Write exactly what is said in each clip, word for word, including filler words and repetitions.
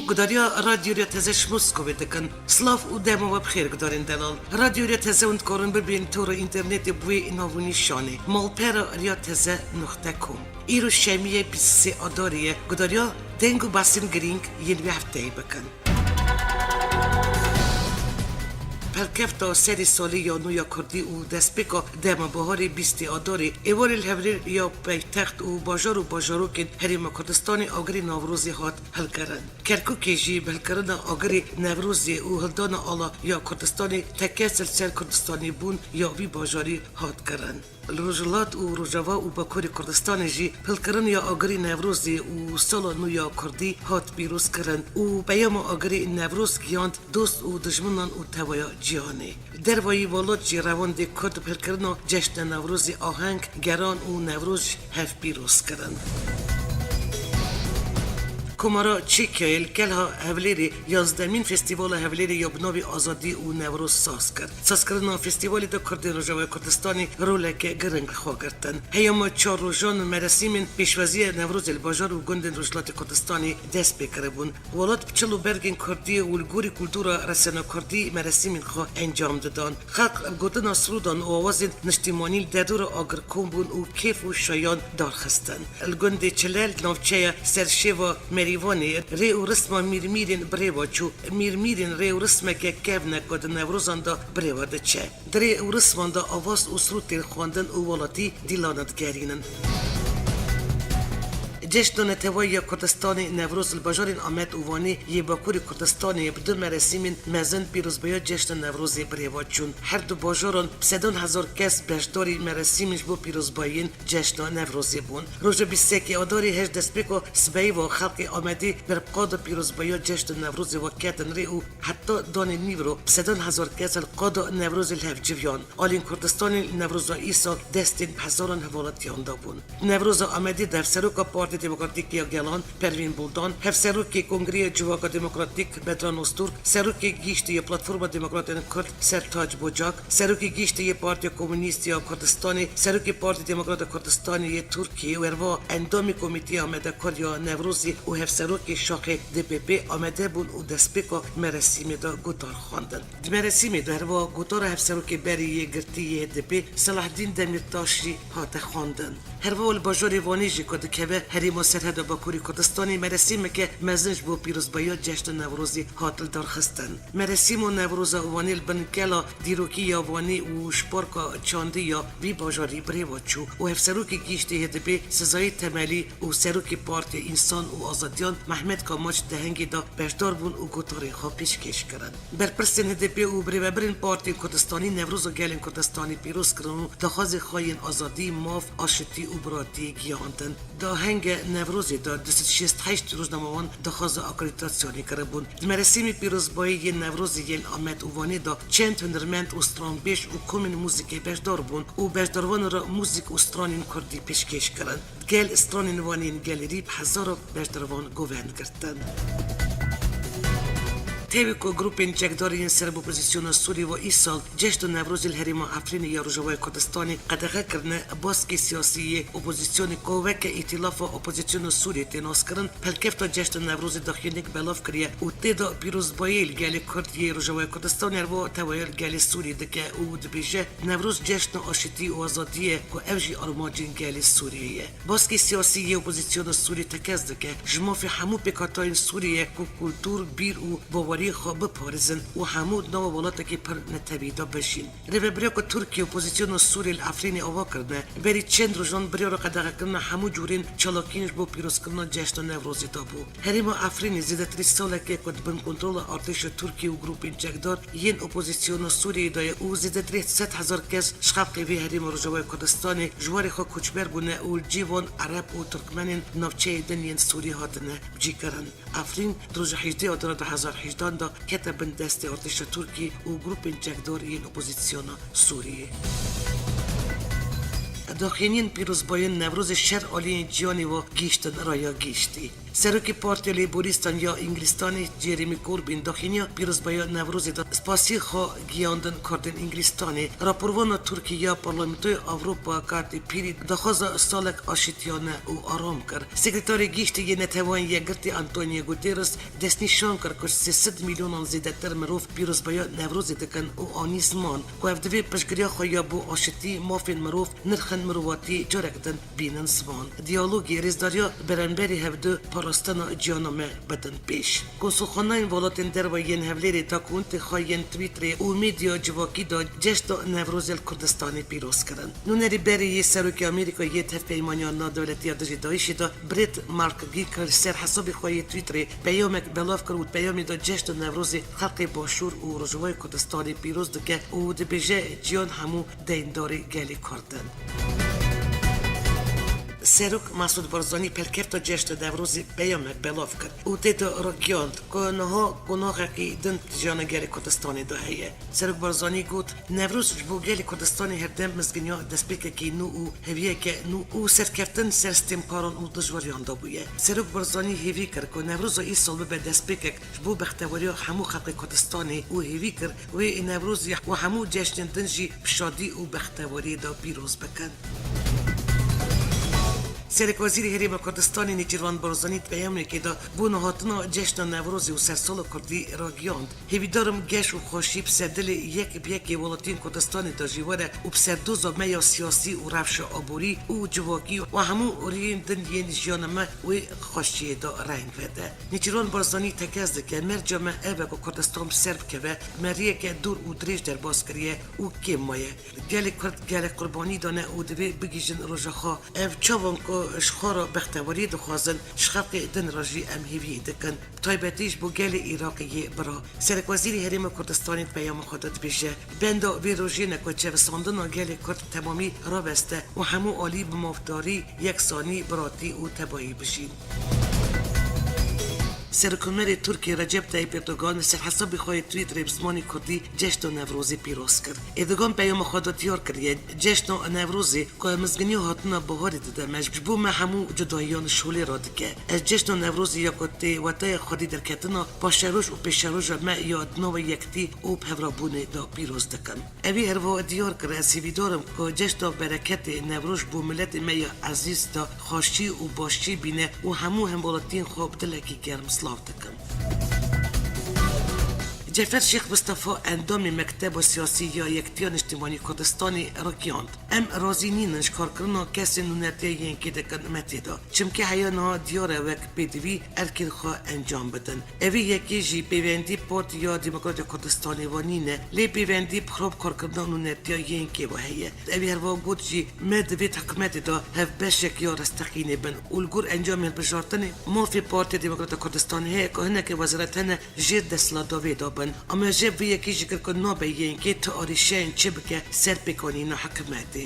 Gudariya Radyo Riya Teze ji Moskovê dikin. Silav û dema we bi xêr gudarên delal. Radyo Riya Teze hûn dikarin bibên tora înternetê bi wê nav û nîşanê, malpera riya teze nuqte com. Îro şemiyê bîst û sê Adarê ye. Gudariya deng û behsên girîng yên vê hefteyê bikin. Pelkefta serê salê ya nû ya Kurdî û destpêka dema biharê bîstê Adarê, êvarê li hevrêya paytext û bajar û bajarokên Herêma Kurdistanê agirê Newrozê hat hilkirin. Kerkûkê jî bi hilkirina agirê Newrozê û hildana ala ya Kurdistanê tekez li ser Kurdistanê bûn ya vî bajarî hat kirin. Li Rojhilat û Rojava û Bakurê Kurdistanê jî hilkirin ya agirî Newrozê û sala nû ya Kurdî hat pîroz kirin û peyama agirî Newroz gihand dost û dijminan û tevaya cîhanê. Dervayî welat jî revandê Kurd bi hilkirina Ceşna Newrozê aheng, geran û Newroz ji hev pîroz kirin. Komara Çêkyayê li Kelha Hevlêrê yazdemîn Festîvala Hevlêrê ya bi navê Azadî û Newroz saz kir. Sazkirina festîvalê de Kurdên Rojavayê Kurdistanê roleke giring li xwe girtin. Heyama çar rojan meresîmên pêşwaziya Newrozê li bajar û gundên Rojhilatê Kurdistanê dest pê kiribûn. Welat bi çil û bergên Kurdî û li gorî kultura resena Kurdî meresîmên xwe encam didan. Xelk bi gotina sirûdan û awazên niştîmanî li derdora agir kom bûn û kêf û şayan darxistin. Li gundê Çile, li navçeya Serşêva Merîvanê, rê û risma mîrmîrên bi rê ve çû. Mîrmîrên rê û rismeke kevn e ku di Newrozan de bi rê ve diçe. Di rê û risman de avaz û sirûtên xwendin û welatî dîlan digerînin. Ceşna Neteweyî ya Kurdistanê Newroz li bajarên Amed û Wanê yê Bakurê Kurdistanê bi du meresîmên mezin pîrozbaya Ceşna Newrozê bi rê ve çûn. Her du bajaran bi sedan hezar kes beşdarî meresîmên ji bo pîrozbayiyên Ceşna Newrozê bûn. Roja bîst û yekê Adarê her destpêka sibehî ve xelkê Amedê berpqada pîrozbaya Ceşna Newrozê ve ketin rê û heta danê nîvro bi sedan hezar kes li qada Newrozê li hev civiyan. Alên Kurdistanê li Newroza îsal destên bi hezaran hevalatiyan dabûn. Newroza Amedê de Hevseroka Partiya Demokratîk ya Gelan Pervîn Buldan, Hevserokê Kongreya Civaka Demokratîk Bedran Ozturk, Serokê Giştî ya Platforma Demokratên Kurd Sertac Bocak, Serokê Giştî ya Partiya Komûnîst ya Kurdistanê, Serokê Partiya Demokrat ya Kurdistanê yê Tirkiyê û herwiha endamê Komîteya Amadekar ya Newrozê û Hevserokê Şaxê D P P amade bûn û destpêka meresîmê de gotar xwendin. Di meresîmê de herwiha gotara Hevserokê berê yê girtî yê H D P Selahdîn Demîrtaş jî hate xwendin. Herwiha li bajarê Wanê jî ku dikeve Herêma Serheda Bakurê Kurdistanê meresîmeke mezin ji bo pîrozbahiya Ceşna Newrozê hat lidarxistin. Meresîma Newroza Wanê li bin kela dîrokî ya Wanê û ji parka çandî ya vî bajarî bi rê ve çû û Hevserokê Giştî H D P Sezayê Temelî û Serokê Partiya Însan û Azadiyan Mehmet Kamaç di hengê de beşdar bûn û gotarên xwe pêşkêş kirin. Berpirsên H D P û birêvebirên Partiyên Kurdistanî Newroza gelên Kurdistanî pîroz kirin û daxwazê xwe yên azadî, maf, aşitî û biratiyê gihandin. Di ahenge Newrozê de du sed şêst heşt rojnamewan daxwaza akredîtasyonê kiribûn. Di meresîmê pîrozbayî yên Newrozê yên Amed û Wanê de çend hunermend û stranbêj û komên muzîkê beşdar bûn û beşdarvanan re muzîk û stranên kurdî pêşkêş kirin. Gel stranên Wanê yên gelêrî bi hezaran beşdarvan govend girtin. Tevî ku grûpên çekdar yên ser bi opozîsyona Sûrî ve îsal Ceşna Newrozê li herêma Efrînê ya Rojavayê Kurdistanê qedexe kirine, baskê siyasî yê opozîsyonê ku weke Îtîlafa Opozîsyona Sûrî tê naskirin, pelkefta Ceşna Newrozê daxuyaniyek belav kiriye û tê de pîrozbayî li gelê Kurd yê Rojavayê Kurdistanê herwiha tevaya li gelê Sûrî dike û dibêje, Newroz ceşna aşitî û azadiyê ye ku ev jî armancên gelê Sûriyê ye. Baskê siyasî yê opozîsyona Sûrî tekez dike, ji mafê hemû pêkhatayên Sûriyê ye ku kultûr, bîr û baweriyên xwe biparêzin û hemû di nava welatekî pir netewî de bijîn. Rêvebirêka Tirkiyê opozîsyona Sûriyê li Efrînê ava kirine, berî çend rojan biryara qedexekirina hemû cûrên çalakiyên ji bo pîrozkirina Ceşna Newrozê dabû. Herêma Efrînê zêdetirî salek e ku di bin kontrola artêşa Tirkiyê û grûpên çekdar yên opozîsyona Sûriyeyê de ye û zêdetirî sed hezar kes ji xelkê vê herêma Rojavayê Kurdistanê ji warê xwe koçber bûne û li cî van Ereb û Tirkmenên navçeyê din yên Sûrî hatine cîkirin. Efrîn di roja hejdê Adara du hezar hejdan de kete bin destê artêşa Tirkî û grûpên çekdar yên opozîsyona Sûriyê. Daxuyaniyên pîrozbayiyên Newrozê şer aliyên cîhanê ve gihîştin raya giştî. Serokê Partiya Lêborîstan ya Îngilîstanê Jeremy Corbyn daxîniya pîrozbaya Newrozê de spasî xwe giyandin Kurdên Îngilîstanê. Raporvana Tirkî ya Parlamentoya Ewropa Katy Piri daxwaza salek aşitiyane û aram kir. Sekreterê Giştî yê Neteweyên Yekgirtî Antonio Guterres destnîşan kir ku sê sed milyonan zêdetir mirov pîrozbaya Newrozê dikin û anî ziman ku ev divê piştgiriya xwe ya bo aşitî, mafên mirov, nirxên mirovatî carek din bînin ziman. Diyalogê, rêzdariya beramberî hevdu, parastina ciyana me bidin pêş. Konsulxanayên welatên derve yên Hevlêrê dokumentê xwe yên Twitterê û medya civakî de cejna Newrozê li Kurdistanê pîroz kirin. Nûnerî berê yê Serokê Amerîka yê di Hevpeymaniya Navdewletî ya Dijî DAIŞê de Brett McGurk li ser hesabê xwe yê Twitterê peyamek belav kir û di peyamê de cejna Newrozê xelkê Başûr û Rojavayê Kurdistanê pîroz dike û dibêje, ciyan hemû deyndarê gelê Kurd in. Serok Mesûd Barzanî pelkefta cejna Newrozê peyamek belav kir û tê de ragihand ku niha qonaxekî din di jiyana gelê Kurdistanê de heye. Serok Barzanî got, Newroz ji bo gelê Kurdistanê herdem mizginiya destpêkekî nû û hêviyeke nû û serkeftin ser stêmkaran û dijwariyan de bûye. Serok Barzanî hêvî kir ku Newroza îsal bibe destpêkek ji bo bextewariya hemû xelkê Kurdistanê û hêvî kir wê Newrozê û hemû cejnên din jî bi şadî û bextewariyê de pîroz bikin. Serekwezîrê Herêma Kurdistanê Nêçîrvan Barzanî di peyamekê de bo nihatina cejna Newrozê û Sersala Kurdî ragihand, Hêvîdar im geş û xweşî bi ser dilê yek bi yekê welatiyên Kurdistanê de jî were û bi ser doza me ya siyasî û rewşa aborî û civakî û hemû rêyên din yên jiyana me wê xweşiyê de reng vede. Nêçîrvan Barzanî tekez dike, merca me ev e ku Kurdistan bi ser bikeve, me rêyeke dûr û dirêj derbas kiriye û kêm maye. Gelê Kurd gelek qurbanî dane û divê bigihîjin roja xwe. Ev çavan ku ji xwe re bextewariyê dixwazin, ji xelkê din re jî em hêviyê dikin. Bi taybetî ji bo gelê Iraqê yê bira. Serekwezîrê Herêma Kurdistanê di peyama xwe de dibêje, benda vê rojê ne ku çevisandina gelê Kurd bi temamî rabeste û hemû alî bi mafdarî, yeksanî, biratî û tebayî bijîn. Serokomerê Tirkiyê Recep Tayyip Erdogan li ser hesabê xwe yê Twitterê bi zimanê Kurdî cejna Newrozê pîroz kir. Erdogan peyama xwe de diyar kiriye, cejna Newrozê ku mizginiya hatina biharê dide me, ji bo me hemû cudayiyan şolê radike. Ez cejna Newrozê ya ku tê wetaya xwedî derketina paşeroja û pêşeroja me ya di nava yekitî û bi hevrabûnê de pîroz dikim. Ewî her wiha diyar kir, ez hêvîdar im ku cejna bereketê Newroz ji bo miletê me ya ezîz de xweşî û başî bîne û hemû hemwelatiyên xwe bi dilekî germ silav dikim. Cefer Şêx Mistefa, endamê Mekteba Siyasî ya Yekitiya Niştimanî Kurdistanê, ragihand, Em razî nînin ji karkirina kesên nûnetiya Y N K'ê dikin me tê de. Çimkî heya niha diyar e wek pêdivî erkên xwe encam bidin. Evî yekê jî pêwendî Partiya Demokrat ya Kurdistanê ve nîne, lê pêwendî bi xirab karkirina nûnetiya Y N K'ê ve heye. Evî her wiha got jî, me divê di hikûmetê de hevbeşek ya resteqînê bin û li gor encamê hilbijartinê mafê Partiya Demokrat ya Kurdistanê heye ku hinekî wezîret hene jêr desthilatdawiyê de bin. Ama jê vê yekê jî kir ku nabe Y N K tu arîşeyên çi bike ser pêkanîna hikûmetê.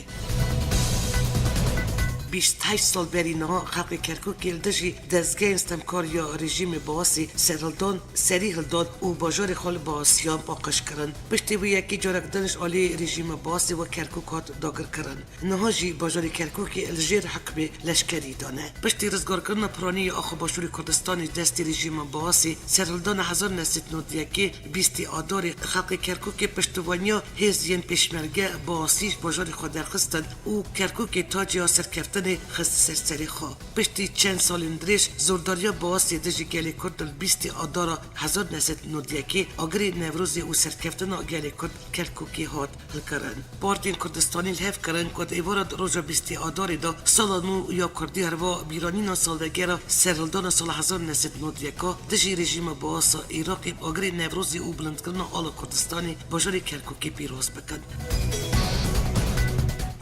Bîst heşt sal berî niha xelkê Kerkûkê li dijî dezgehên stemkar ya rejîmê Baasî serhildan, serî hildan û bajarê xwe li Baasiyan paqij kirin. Piştî vê yekê carek din ji alî rejîma Baasî we Kerkûk hat dagirkirin. Niha jî bajarê Kerkûkê li jêr hikmê leşkerî de ne. Piştî rizgarkirina piranî ya axa Başûrê Kurdistanê ji destê rejîma Baasê, serhildana hezar neh sed nod yekê bîstê Adarê xelkê Kerkûkê piştevaniya hêz yên pêşmerge Baasî ji bajarê xwe derxistin û Kerkûkê tacê ya serkeftinê xist ser serê xwe. Piştî çend salên dirêj zordariya Baasê dijî gelê Kurd li bîstê Adara hezar neh sed nod yekê agirê Newrozê û serkeftina gelê Kurd Kerkûkê hat hilkirin. Partiyên Kurdistanî li hev kirin ku di êvara di roja bîstê Adarê de sala nû ya Kurdî herva bîranîna salvegera serhildana sala hezar neh sed nod yeka dijî rejîma Baasa Iraqê bi agirê Newrozê û bilindkirina ala Kurdistanê bajarê Kerkûkê pîroz bikin.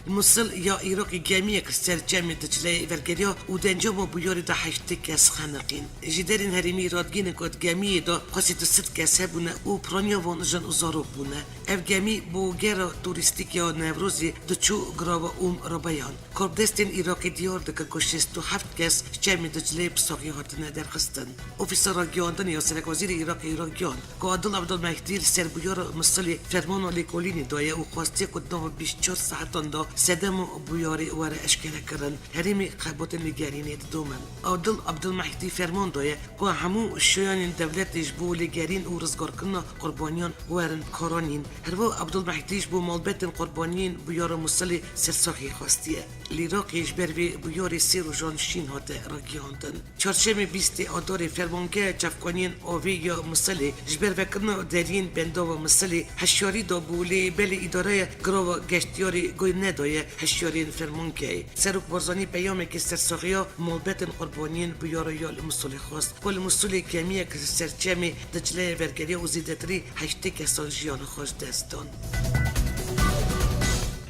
Musil ya Iraqê gemiyek li ser çemê Dicleyê vegeriya û di encama bûyerê de heştê kes xeniqîn. Jêderên herêmî radigihînin ku di gemiyê de qasî du sed kes hebûne û piraniya wan jin û zarok bûne. Ev gemî bo gera turîstîk ya Newrozê diçû girava Ûm Robeyan. Karbidestên Iraqê diyar dikin ku şêst û heft kes ji çemê Dicleyê bi saxiyê hatine derxistin. Ofîsa Ragihandinê ya Serekwezîrê Iraqê ragihand ku Adil Abdulmehdî li ser bûyera Misilê fermana lêkolînê daye û xwestiye ku di nava bîst û çar saetan de Sedema bûyerê were eşkerekirin, herêmê xebatên lêgerînê didomin. Adil Abdulmehîdî ferman daye ku hemû şoyanên dewletê ji bo lêgerîn û rizgarkirina qurbaniyan werin karanîn. Herwiha Abdulmehîdî ji bo malbetên qurbaniyên bûyera Mûsilê sersaxiyê xwestiye. Li Iraqê ji ber vê bûyerê sê rojan şîn hate ragihandin. Çarşemê bîstê Adarê fermangeha çavkaniyên avê ya Mûsilê ji ber vekirina deriyên bendava Mûsilê hişyarî dabû, lê belê îdareya girava geştiyarê guh nedaye hişyariyên fermangehê. Serok Barzanî peyamekê sersaxiya malbetên qurbaniyên bûyera ya li Mûsilê xwest, ku li Mûsilê kemiyek li ser çemê Dicleyê vergeriya û zêdetirî heştê kesan jiyana xwe ji dest dan.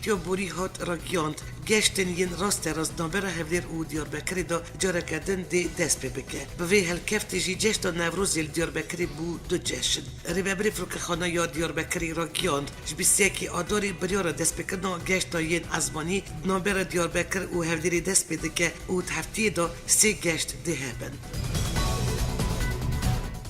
Tiya borî hat ragihand, geştên yên rasterast navbera Hevlêr û Diyarbekirê de careke din dê dest pê bike. Bi vê helkeftê jî ceşna Newrozê li Diyarbekirê bû du ceşn. Rêvebirê Firokexaneya Diyarbekirê ragihand, ji bîst û yekê Adarê biryara destpêkirina geşta yên ezmanî di navbera Diyarbekir û Hevlêrê dest pê dike û di heftiyê de sê geşt dê hebin.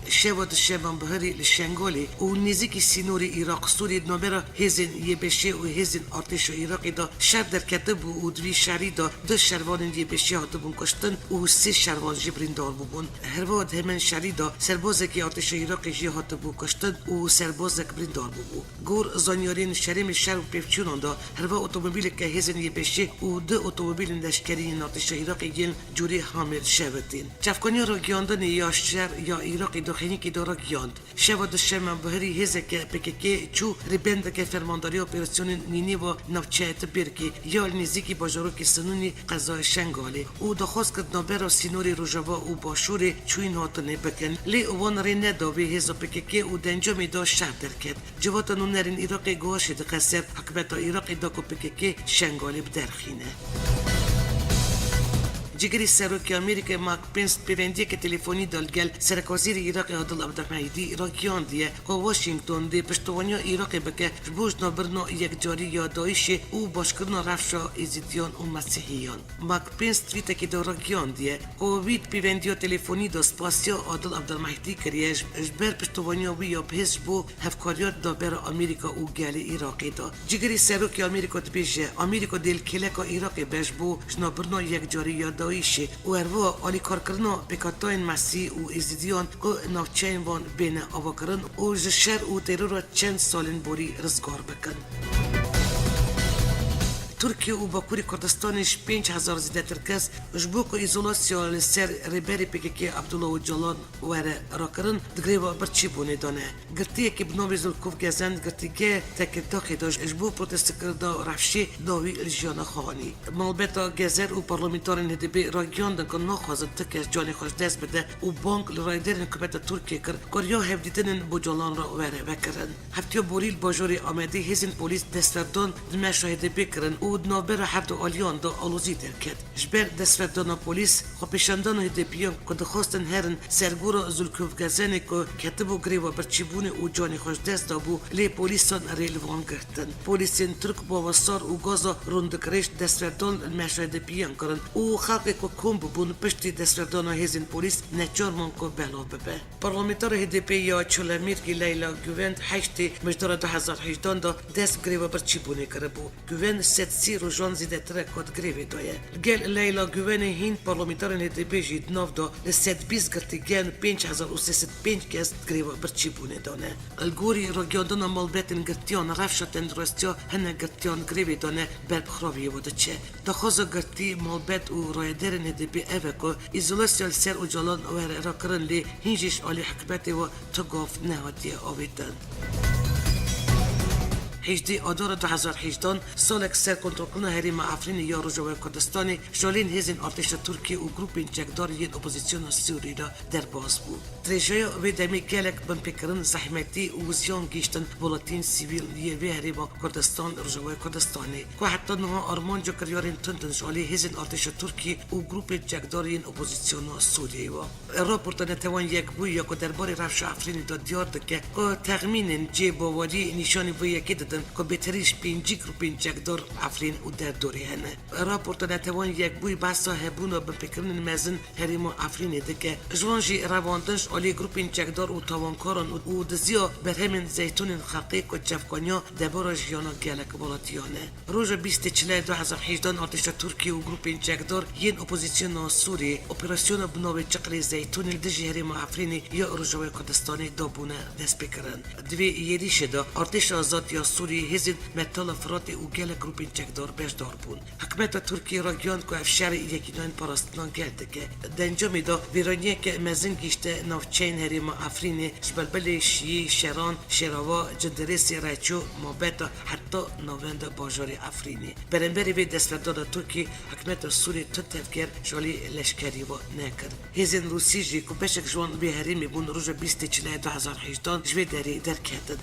Şeva duşeman bihirî li Şengalê û nêzîkî sînorê Iraq-Sûriyê di navbera hêzên Y B Şê û hêzên artêşa Iraqê de şer derketibû û di vî şerî de du şervanên Y B Şê hatibûn kuştin û sê şervan jî birîndar bûbûn. Herwiha di heman şerî de serbazekî artêşa Iraqê jî hatibû kuştin û serbazek birîndar bûbû. Gor zanyariyên şerê me şer û pêvçûnan de herva otomobîleke hêzên Y B Şê û du otomobîlên leşkerî yên artêşa Iraqê yên cûrê Hamêr şewitîn. Çavkaniya ragihandinê ya şer ya Iraqê daxînîkî de ragihand. Şeva duşema bihirî hêzeke P K K çû rêbendeke fermandariya operasyonên Nînêva navçeya Tibêrkê ya li nêzîkî bajarokê Sinûnê qezaya Şengalê û daxwaz kir di navbera sînorê rojava û başûrê çûyîn hatinê bikin. Lê wan rê neda vê hêza P K K û di encamê de şer derket. Civata nûnerên Iraqê guhaşê dixe ser hikûmeta Iraqê da ku P K K Şengalê biderxîne. Cîgirê Serokê Amerîkayê Mike Pence pêvendiyeke telefonî da li gel Serekwezîrê Iraqê Adil Abdulmehîdî ragihandiye ku Washington dê piştevaniya Iraqê bike ji bo jinavbirina yekcarî ya DAIŞê û başkirina rewşa Êzîdiyan û Mesîhiyan. Mike Pence twîtekê de ragihandiye ku wî di pêvendiya telefonî de spasiya Adil Abdulmehîdî kiriye ji, ji ber piştevaniya wî ya bihêz ji bo hevkariya di navbera Amerîka û gelê Iraqê de. Cîgirê Serokê Amerîka dibêje, Amerîka dê li kêleka Iraqê be ji bo jinavbirina yekcarî ya DAIŞê û herwiha alîkarkirina pêkhatayên Mesîh û Êzîdiyan ku navçeyên wan bêne avakirin û ji şer û terora çend salên borî rizgar bikin. Tirkiye û Bakurê Kurdistanê ji pênc hezar zêdetir kes ji bo ku îzolasya li ser rêberê P K K Abdullah Ocalan were rakirin, di greva birçîbûnê de ne. Girtiyekî bi navê Zulkuf Gezen di girtîgeha Tekirdaxê de ji bo protestekirina rewşê dawî li jiyana xwe anî. Malbeta Gezer û parlamenterên H D P ragihandin ku naxwazin ti kes canê xwe ji dest bide û bang li rayderên hikûmeta Tirkiyê kir ku riya hevdîtinên bi Ocalan re were vekirin. Heftiya borî li bajarê Amedê hêzên polîs destverdan di meşa H D P kirin û di navbera her du aliyan de alozî derket. Ji ber destverdana polîs, xwepêşandana H D P'yan ku dixwastin herin ser gora Zulkuf Gezenê ku ketibû greva birçîbûnê û canê xwe ji dest dabû, lê polîsan rê li van girtin. Polîsên Tirk bava sar û gaza rûndikrêj destverdan li meşa H D P'yan kirin û xelkê ku kom bûbûn piştî destverdana hêzên polîs neçar man ku belav bibe. Parlamentera H D P ya Çolemêrgê Leyla Güven heştê Mijdara du hezar hejdan de dest bi greva birçîbûnê kiribû. Güven sed sî rojan zêdetir e ku di grevê de ye. Li gel Leyla Güvenê hîn parlamenterên H D P jî di nav de li sed bîst girtîgehan pênc hezar û sê sed pênc kes di greva birçîbûnê de ne. Li gorî ragihandina malbetên girtiyan, rewşa tenduristiya hinek girtiyan di grevê de ne ber bi xirabiyê ve diçe. Daxwaza girtî, malbet û rayedarên H D P ev e ku îzolasya li ser Ocalan were rakirin, lê hîn jî ji alî hikûmetê ve tu gav nehatiye avêtin. Hejdê Adara du hezar hejdan, salek ser kontrolkirina herêma Efrînê ya Rojavayê Kurdistanê ji aliyên hêzên artêşa Tirkiyê û grûpên çekdar yên opozisyona Sûrî re derbas bû. Dirêjaya vê demê gelek binpêkirin, zehmetî û ziyan gihîştin welatiyên sivîl yê vê herêma Kurdistan, Rojavayê Kurdistanê, ku heta niha armanca kiryarên tund in ji alî hêzên artêşa Tirkiyê û grûpên çekdar yên opozisyona Sûriyeyê ve. Raporta Netewan Yekbûyî ya ku derbarê rewşa Efrînê de diyar dike ku texmînên cê bawerî nîşanî vê yekê didin. ku bêtirî ji pêncî grûpên çekdar Efrîn û derdorê hene. Raporta Netewên Yekbûyî behsa hebûna binpêkirinên mezin herêma Efrînê dike. Ji wan jî revandin ji alî grûpên çekdar û tawankaran û, û diziya berhemên zeytûnên xelkê ku çavkaniya debara jiyana gelek welatiyan e. Roja bîstê Çileyê du hezar hejdeh artêşa Tirkiyê û grûpên çekdar yên opozisyona Sûriyê operasyona bi navê Çiqilê Zeytûnê li dijî herêma Efrînê ya Rojavayê Kurdistanê dabûne destpêkirin. Di vê êrîşê de Artêşa Azad ya Sûriyê, Hêzên Metala Firatê û gelek grûpên çekdar beşdar bûn. Hikûmeta Tirkiyê ragihand ku ev şerê yekînayên parastina gel dike. Di encamê de vêraniyeke mezin gihîşte navçeyên herêma Efrînê, ji belbelê Şiyê, Şeran, Şêrava, Cindirêsê, Reço, Mabeta heta navenda bajarê Efrînê. Beramberî vê desthilatdana Tirkiyê, hikûmeta Sûriyê tu tevger ji alî leşkerî ve nekir. Hêzên Rûsî jî ku beşek ji wan li vê herêmê bûn, roja bîstê Çileyê du hezar hejdeh ji vê derê derketin.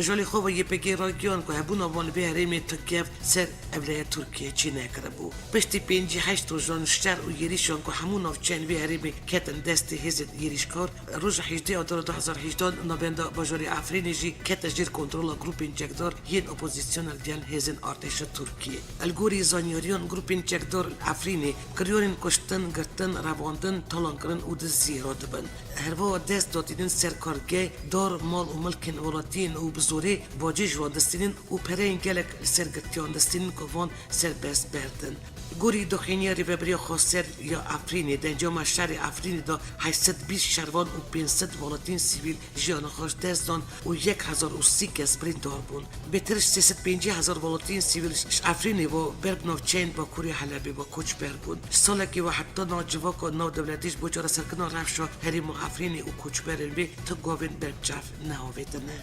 Ji alî xwe ve Y P G ragihand ku hebûna wan li vê herêmê tu kev ser ewleya Tirkiyê çênekiribû. Piştî pêncî heşt rojan şer û êrîşan ku hemû navçeyên vê herêmê ketin destê hêzên êrîşkar, roja hejdê Adara du hezar hejdeh navenda bajarê Efrînê jî kete jêr kontrola grûpên çekdar yên opozisyona gel hêzên artêşa Tirkiyê. Li gorî zanyariyan, grûpên çekdar li Efrînê kiryarên kuştin, girtin, revandin, talankirin û diziyê radibin. Herwiha dest datînin ser kargeh, dar, mal û milkên welatiyên û bi zorê bacê ji wan distînin û pereyên gelek li ser girtiyan distînin ku van serbest berdin. Gorî daxuyaniya Rêveberiya Xweser ya Efrînê, di encama şerê Efrînê de heşt sed bîst şervan û pênc sed welatiyên sivîl jiyana xwe ji dest dan û yek hezar û sî kes birîndar bûn. Bêtir ji sê sed pêncî hezar welatiyên sivîl ji Efrînê ve ber bi navçeyên Bakurê Helebê ve koçber bûn. Ji salekê ve heta niha civaka navdewletî ji bo çareserkirina rewşa herêma Efrînê û koçberên wê ti gavên berbiçav neavêtine.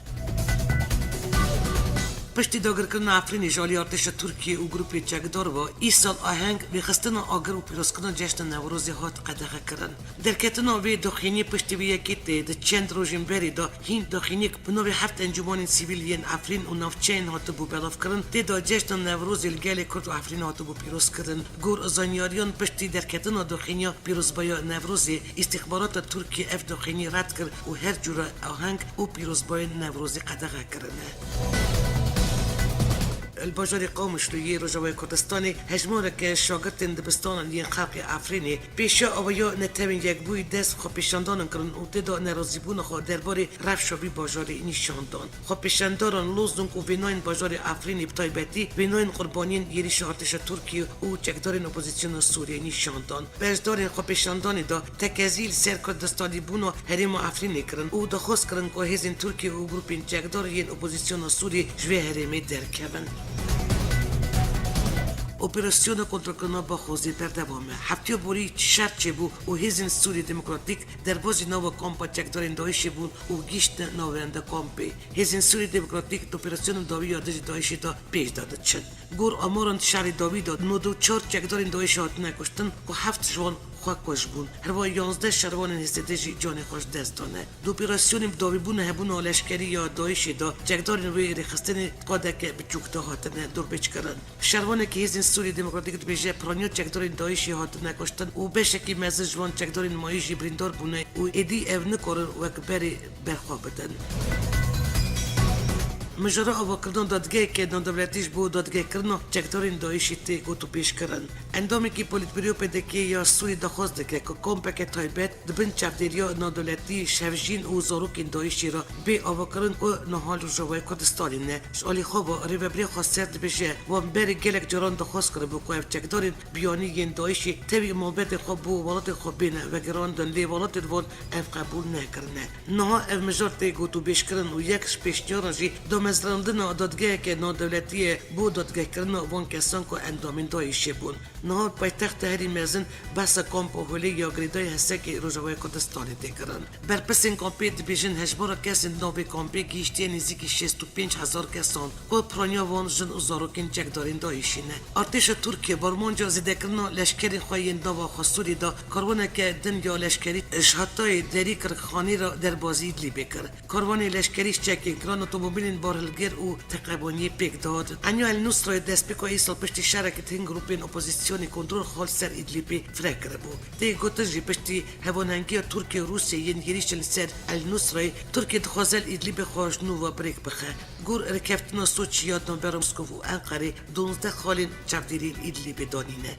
Piştî dagirkirina Efrînê ji alî artêşa Tirkiyê û grûpê çekdar ve, îsal aheng rêxistina agir û pîrozkirina Cejna Newrozê hat qedexekirin. Derketina vê daxuyaniyê piştî vê yekê tê. Di çend rojên berê de hîn daxuyaniyek bi navê Heft Encûmanên Sivîl yên Efrîn û navçeyên hatibû belavkirin, tê de Cejna Newrozê li gelê Kurd û Efrînê hatibû pîrozkirin. Gor zanyariyan, piştî derketina daxuyaniya pîrozbaya Newrozê, îstîxbarata Tirkiyê ev daxuyanî red kir û her cûre aheng û pîrozbayên Newrozê qedexe kirine. Li bajarê Qamişlo yê Rojavayê Kurdistanê hejmareke şagirtên dibistanan yên xelkê Efrînê pêşiya awaya Netewên Yekbûyî dest bi xwepêşandanan kirin û tê de nerazîbûna xwe derbarê rewşa vî bajarê nîşan dan. Xwepêşandaran lozong û vênayên bajarê Efrînê, bi taybetî vênayên qurbaniyên êrîşa artêşa Tirkiyê û çekdarên opozisyona Sûriyê nîşan dan. Beşdarên xwepêşandanê de tekezî li ser Kurdistanîbûna herêma Efrînê kirin û daxwaz kirin ku hêzên Tirkiyê û grûpên çekdar yên opozisyona Sûriyê ji vê herêmê derkevin. Operasyona kontrolkirina Baxozê berdewam e. Heftiya borî şer çêbû û hêzên Sûriyê Demokratîk derbazî nava kampa çekdarên DAIŞê bûn û gihîştine navenda kampê. Hêzên Sûriyê Demokratîk di operasyona dawî ya dijî DAIŞê de pêş de diçin. Gor amaran di şerê dawî de nod û çar çekdarên DAIŞê hatine kuştin ku heft ji wan xwe kuşt bûn. Herwiha yanzdeh şervanên H S D jî canê xwe ji dest dane. Di operasyonên bi dawîbûna hebûna leşkerî ya DAIŞê de çekdarên wê rêxistinê di qadeke biçûk de hatine dorpêçkirin. Şervanekî Hêzên Sûriyê Demokratîk dibêje, piraniya çekdarên DAIŞê hatine kuştin û beşekî mezin ji van çekdarên mayî jî birîndar bûne û êdî ev nikarin wek berê berxwe bidin. Mijara avakirina dadgeheke navdewletî ji bo dadgehkirina çekdarên DAIŞê tê gotûbêjkirin. Endamekî Polîtbîroya P D K'ê ya Sûrî daxwaz dike ku kampeke taybet di bin çavdêriya navdewletî ji hevjîn û zarokên DAIŞê re bê avakirin ku niha li Rojavayê Kurdistanê ne. Ji alî xwe ve Rêveberiya Xweser dibêje, wan berê gelek caran daxwaz kiribû ku ev çekdarên biyanî yên DAIŞê tevî malbatê xwe bo welatê xwe bêne vegerandin, lê welatên wan ev qebûl nekirine. Niha ev mijar tê gotûbêjkirin û yek ji pêşniyaran jî damezrandina dadgeheke navdewletî ye bo dadgehkirina wan kesan ku endamên DAIŞê bûn. Niha paytexta herî mezin behsa Kampa Holê ya girêdayî Hesekê Rojavayê Kurdistanê tê kirin. Berpirsên kampê dibêjin hejmara kesên di nav vê kampê gihîştiye nêzîkî şêst û pênc hezar kesan ku piraniya wan jin û zarokên çekdarên DAIŞê ne. Artêşa Tirkiye bi armanca zêdekirina leşkerên xwe yên nava xwe Sûriyê de karwaneke din ya leşkerî ji hetayê derî Kirkxanê re derbazî Îdlîbê kir. Karwanê leşkerî ji çekên kiran, otomobîlên hilgir û teqebaniyê pêk dihatin. Enya El Nusrayê destpêka îsal piştî şereke hin grûpên opozîsyonê kontrol xwe li ser Îdlîbê fireh kiribû. Tê gotin jî piştî hevanengiya Tirkiye û Rûsya yên êrîşên li ser El Nusrayê, Tirkiye dixwaze li Îdlîbê xwe ji nû ve bi rêk bixe. Gor rêkeftina Soçî ya navbera Moskov û Enqerê, duwazdeh xalên çavdêrî li Îdlîbê danîne.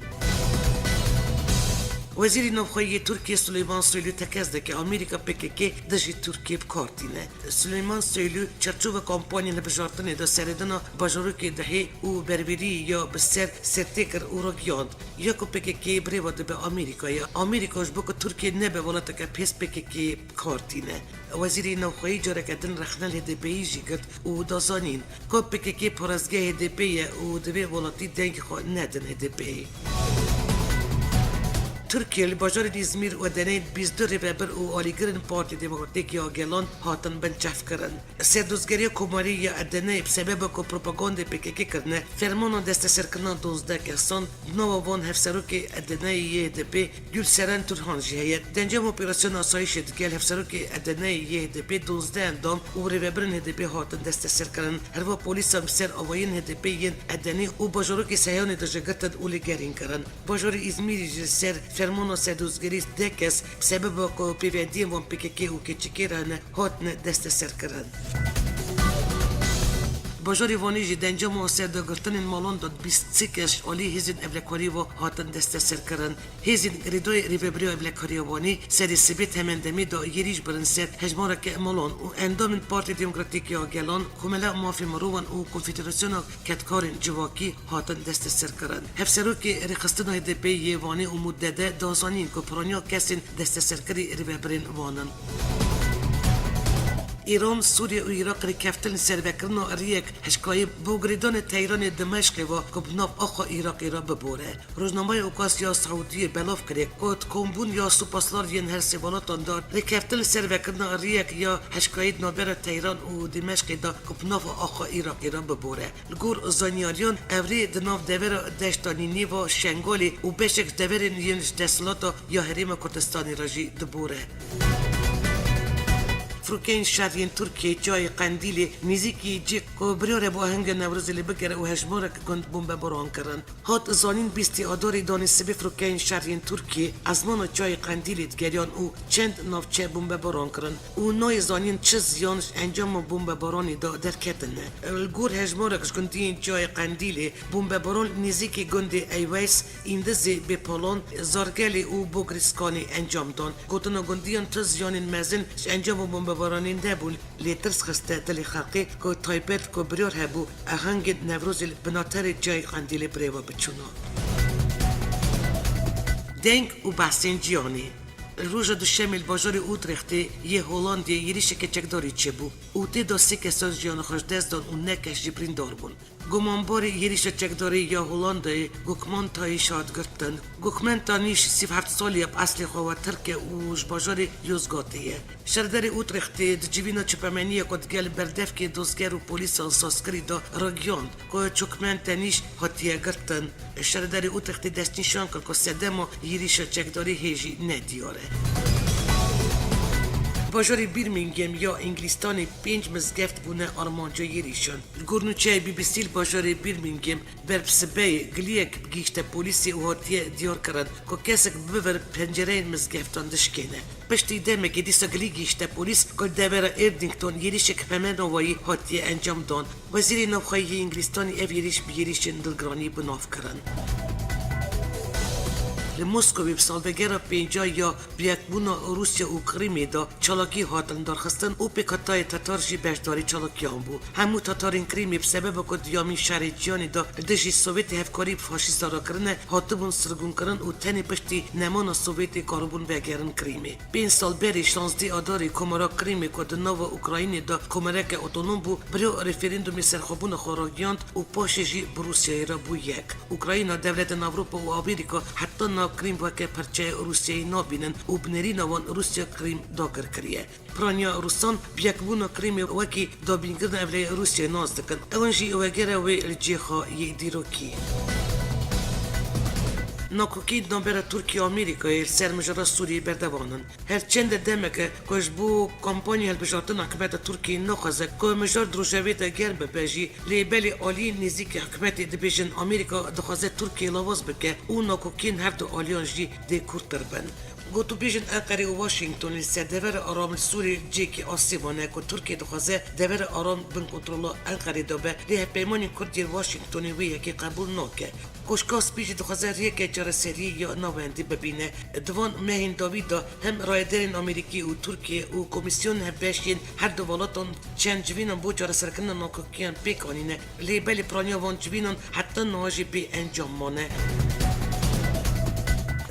Wezîrê Navxweyî yê Tirkiyê Suleyman Soylu tekez dike, Amerîka P K K dijî Tirkiyê bi kar tîne. Suleyman Soylu çarçoveya kampanyên hilbijartinê de serêdana bajarokê Dihê û berberî ya bi ser Sêrtê kir û ragihand, ya ku P K K bi rê ve dibe Amerîkayê. Amerîka ji bo ku Tirkiye nebe welateke pês P K K bi kar tîne. Wezîrê Navxweyî careke din rexne li H D P'yê jî girt û da zanîn, ku P K K parêzgeha H D P'ê ye û divê welatî dengê xwe nedin H D P'yê. Tirkiye li bajarên Îzmîr û Edeneyê bîst du rêvebir û alîgirên Partî Demokratîk ya Gelan hatin binçavkirin. Serdozgeriya Komarî ya Edeneyê bi sebeba ku propagandê P K K kirine, fermana desteserkirina duwazdeh kesan di nava van hevserokê Edeneyê yê H D P'ê Gülseren Turhan jî heye. Di encama operasyona asayîşê digel hevserokê Edeneyê yê H D P'ê duwazdeh endam û rêvebirên H D P'ê hatin desteserkirin. Herwiha polîsan bi ser avayiyên H D P'ê yên Edenê û bajarokê Seyhanê de jî girtin û lêgerîn kirin. Bajarê Îzmîrê jî li ser fermana serdozgerî deh kes bi sebeba ku pêvendiyên wan P K K û K Ç K re hene, hatine desteserkirin. Bajarê Wanê jî di encama serdagirtinên malan de bîst sê kes ji alî hêzên ewlekariyê ve hatin desteserkirin. Hêzên girêdayî Rêveberiya Ewlekariya Wanê serê sibê temendemê de êrîş birin ser hejmareke malan û endamên Partî Demokratîk ya Gelan, Komela Mafê Mirovan û Konfederasyona Kedkarên Civakî hatin desteserkirin. Hevserokê Rêxistina H D P'ê yê Wanê Umut Dede da zanîn ku piraniya kesên desteserkirî rêvebirên wan in. Îran, Sûriye û Iraq rêkeftin li ser vekirina riyek hişkayî bo girêdanê Teyranê Dimeşqê ve ku bi nav axa Iraqê re bibore. Rojnameya Okasya Seûdiyê belav kiriye ku di kombûn ya supaslar yên her sê welatan de rêkeftin li ser vekirina riyek ya hişkayî di navbera Teyran û Dimeşqê de ku bi nava axa Iraqê re bibore. Li gor zanyariyan, ev rê di nav devera deşta Nîneva, Şengalê û beşek ji deverên yên ji desthilata ya Herêma Kurdistanê re jî dibore. Firokeyên şer yên Tirkiyê Çiyayê Qendîlê nêzîkî cihê ku biryar hebû ahengê Newrozê lê bigere û hejmarek gund bombebaran kirin. Hat zanîn, bîstê Adarê danê sibê firokeyên şer yên Tirkiyê ezmana Çiyayê Qendîlê digeriyan û çend navçe bombebaran kirin û nayê zanîn çi ziyan ji encama bombebaranê de derketine. Li gor hejmarek ji gundiyên Çiyayê Qendîlê, bombebaran li nêzîkî gundê Eyweys, Îndizê, Bêpalan, Zargelê û Bogriskanê encam dan. Gotina gundiyan tu ziyanên mezin ji encama bombebaranê nebûn, lê tirs xiste dilê xelkê ku taybet ku biryar hebû ahengên Newrozê li binaterê Çiyayê Qendîlê bi rê ve biçûna. Deng û behsên cîhanê. Li roja duşemê li bajarê Utrêxtê yê Holandê êrîşeke çekdarî çêbû û tê de sê kesan jiyana xwe ji dest dan û neh kes jî birîndar bûn. Gumanbarê êrîşa çekdarî ya Holandayê Gokman Tayîş hat girtin. Gokman Tanîş sî û heft salî ye, bi eslê xwe we Tirk e û ji bajarê Yozgatê ye. Şerderê Utrêxtê di civîna çepemeniyê ku digel berdevkê dozger û polîsan sazkirî de ragihand ku Gokman Tanîş hatiye girtin. Şerderê Utrêxtê destnîşan kir ku sedema êrîşa çekdarî hê jî nediyar e. Bajarê Birmingham ya Îngilîstanê pênc mizgeft bûne armanca êrîşan. Li gor nûçeya B B C li bajarê Birmingham ber bi sibeyê giliyek gihîşte polîsê û hatiye diyarkirin ku kesek bi vir pencereyên mizgeftan dişkêne. Piştî demekê dîsa gilî gihîşte polîs ku li devera Erdington êrîşek bi hemî navayî hatiye encam dan. Wezîrê Navxweyî yê Îngilîstanê ev êrîş bi êrîşên dilgiranî bi nav kirin. Li Moskowê bi salvegera pênca ya biyekbûna Rûsya û Krîmê de çalakî hatin darxistin û pêkhatayê Tatar jî beşdarî çalakiyan bû. Hemû Tatarên Krîmê bi sebeba ku duyemîn şerê cîhanê de li dijî Sovyetê hevkarî bi faşîstan re kirine, hatibûn sirgûnkirin û tenê piştî nemana Sovyetê karibûn vegerin Krîmê. Pênc sal berê, şazdeh Adarê, Komara Krîmê ku di nava Ukraynê de komareke otonom bû, biro referandumê serxwebûna xwe ragihand û paşê jî bi Rûsyayê re bû yek. Ukrayna, dewletên Ewropa û Amerîka heta niha Krîm weke parçeyê Rûsyayê nabînin û bi nêrîna wan Rûsya Krîm dagir kiriye. Piraniya Rûsan bi yekbûna Krîmê wekî dabînkirina ewlehê Rûsyayê nas dikin. Ewan jî wegera wê li cihê xwe yê dîrokî. Nakokî navbera Tirkiye û Amerîkayê li ser mijara Sûriyê berdewam in. Her çend demeke ku ji bo kampanya hilbijartina hikûmeta Tirkiyê naxwaze ku mijar di rojevê de germ bibe jî, lê belê aliyên nêzîkî hikûmetê dibêjin Amerîka dixwaze Tirkiye lawaz bike û nakokiyên her du aliyan jî dê kûrtir bin. Gotûbêjên Enqerê û Washingtonê li ser devera aram li Sûriyê cihekî asê wan e ku Tirkiye dixwaze devera aram bin kontrola Enqerê de be, lê hevpeymanên Kurd yên Washingtonê wê yekê qebûl nake. Koşka Spî jî dixwaze rêyeke çareseriyê ya navendî bibîne. Di van mehên dawî de hem rayedarên Amerîkî û Tirkiye û komîsyon hevbeş yên her du welatan çend civînan bo çareserkirina nakokiyan pêk anîne. Lê belê piraniya van civînan heta niha jî bê encam mane.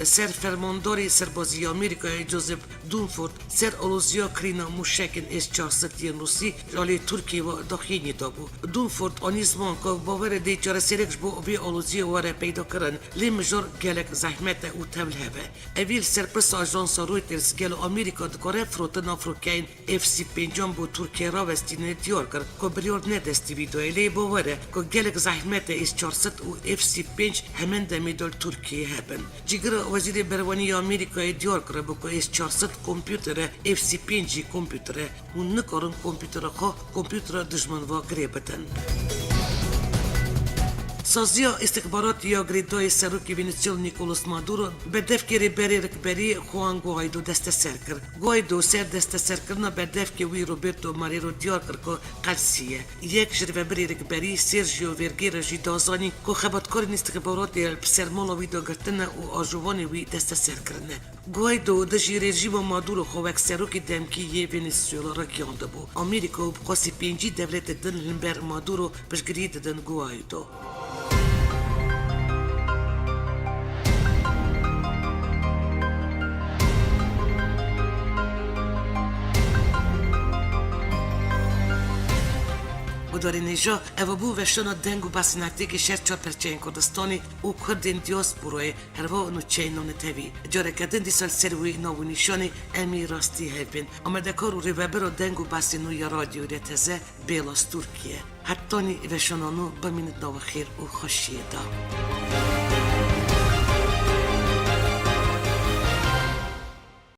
Ser fermandarê serbazî ya Amerîkayê Joseph Dunford ser aloziya kirîna mûşekên S çar sed yên Rûsî ji alî Tirkiyê ve daxuyaniyê dabû. Dunford anî ziman ku bawer e dê çareserek ji bo vê aloziyê were peyda kirin, lê mijar gelek zehmet e û tevlihev e. Evî li ser pirsa ajansa Reuters gelo Amerîka dikare firotina firokeyên F sî pêncan bo Tirkiye rawestîne diyar kir ku biryar ne destî vî dayê, lê bawer e ku gelek zehmet e S çar sed û F sî pênc hemen demê de li Tirkiyeyê hebin. Cîgira Wezîrê Berevanî ya Amerîkayê diyar kiribû ku S çar sed kompûter e, F sî pênc jî kompûter e. Hûn nikarin kompûtera xwe kompûtera dijmin ve girê bidin. Saziya îstixbaratî ya girêdayî serokê Venezuela Nicolas Maduro berdevkê rêberê rikberî Juan Guaido desteser kir. Guaido ser desteserkirina berdevkê wî Roberto Marrero diyar kir ku qelsî ye. Yek ji rêvebirê rikberî Sergio Vergara jî da zanîn ku xebatkarên îstixbaratê li sermala wî de girtine û ajovanê wî desteser kirine. Guaido dijî rejîma Maduro xwe wek serokê demkî yê Venezuela ragihiyandibû. Amerîka û bi qasî pêncî dewletê din li hember Maduro piştgirî didin Guaido. Guhdarên hêja, ev bû veşana deng û basînatêkê ji her çar perçeyên Kurdistanê û Kurdên diasporayê. Herva nûçeyên navnetewî. Careke din dîsa li ser wî nav û nîşanê em ê rastî hev bên. Amadekar û rêvebera deng û basên nû ya Radyo R T Z, Bêla Stûrkî ye. Hetanî veşana nû bimînit nava xêr û xweşiyê de.